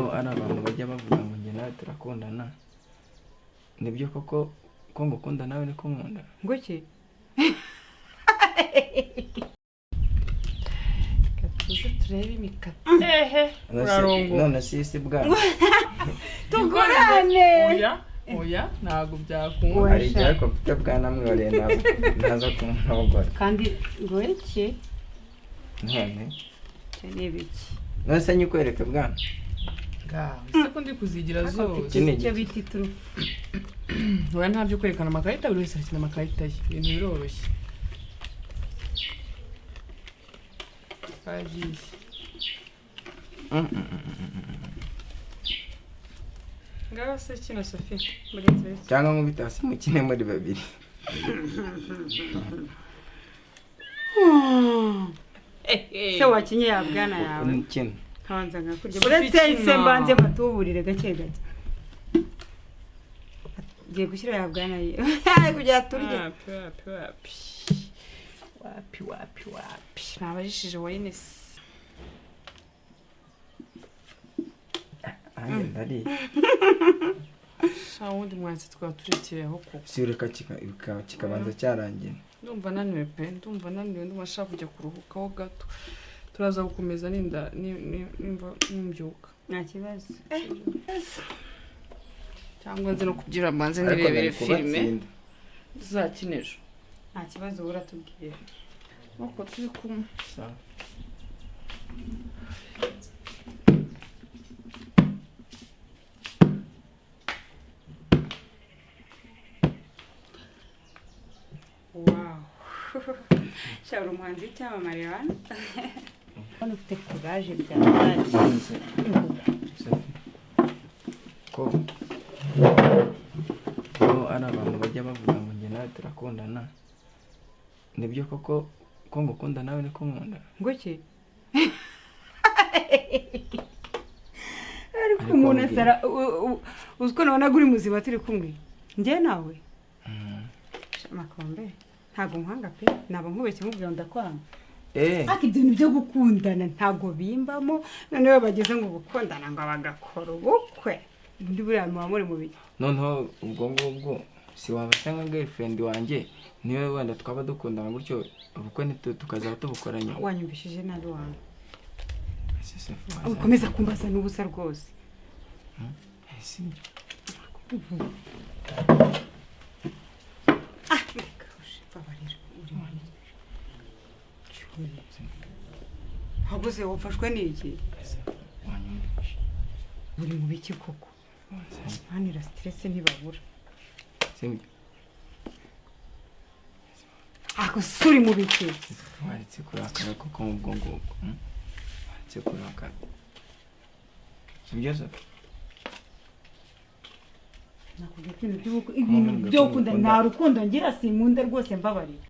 Ko ari abantu bajya bavuga ngo njye nawe turakundana, nibyo koko ko ngukunda nawe niko nkunda? Ngo iki? Reka tuze turebe imikati. Ehe, urarongo. None si isi bwana. Tugurane. Oya, oya, ntabwo byakunda. Hari igihe ariko mfite bwana mwihoreye ntaza kumurongora. Kandi ngo iki? None Icyo ni ibiki? None se nyikwereke bwana? Ngaho ese ko ndi kuzigira zose? Iki ni Icyo igiki? bita iturufu. Oya, nta byo kwerekana amakarita, buri wese arakina amakarita ye, ibintu biroroshye. Twagiye. Ngaho se kino, Sophie. Murenzi wese. Cyangwa nkubita hasi mukine muri babiri. Se wakinye ya bwana yawe? Umukino. Nkabanza nkakurya. Sophie, Uretse se kina. mbanze mbatuburire gake gake. Ngiye gushyira ya bwana ye kugira turye. Wapi, wapi, wapi, wapi, wapi, wapi, nabajishije wayinesi. Nanjye ndariye. Sha, wundi mwanditsi twaba turekeyeho koko. Si ureka kikabanza cyarangira. Ndumva naniwe pe, ndumva naniwe, ndumva nshaka kujya kuruhukaho gato. Turaza gukomeza ninda nimva nimbyuka. Nta kibazo. Cyangwa nze no kubyira mbanze Ariko nirebere nari filime. kubatsinda. Tuzakina ejo. Nta kibazo, wowe uratubwira. Nuko turi kumwe. Sawa. Wow, sha, uri umuhanzi w'icyamamare hano. Hano ufite courage bya bwacu. None se Sophie, ko ari abantu bajya bavuga ngo njye nawe turakundana, nibyo koko ko ngukunda nawe niko nkunda? Ngo iki? Ariko Ariko umuntu mbwira. asara uzi ko nabonaga uri muzima turi kumwe njye nawe. Sha, Makombe, ntabwo nkwanga pe, ntabwo nkubeshye nkubwira ngo ndakwanga. Ariko ibyo bintu byo gukundana ntabwo bimbamo. Noneho bageze ngo gukundana ngo bagakora ubukwe, undi buriya muba muri mu biki? Noneho ubwo ngubwo si waba se nka girlfriend wanjye, niwe wenda twaba dukundana gutyo, ubukwe tukazaba tubukora nyuma. Wanyumvishije nabi wanjye. Ese Sophie, waza- Ukomeza kumbaza n'ubusa rwose. Eh, sibyo. Ah, reka ushe, babarira uri mu ahubwo se wafashwe n'iki? Ese wanyumvishe? Uri mu biki koko? Manira stress ntibabura. Sibyo. Ako se uri mu biki? Waretse kurakara koko mu bwo ngubwo, Waretse kurakara, sibyo Sophie? Nakubwiye ko ibintu by'ubukwe, ibintu byo gukunda, nta rukundo ngira, sinkunda rwose, mbabarira.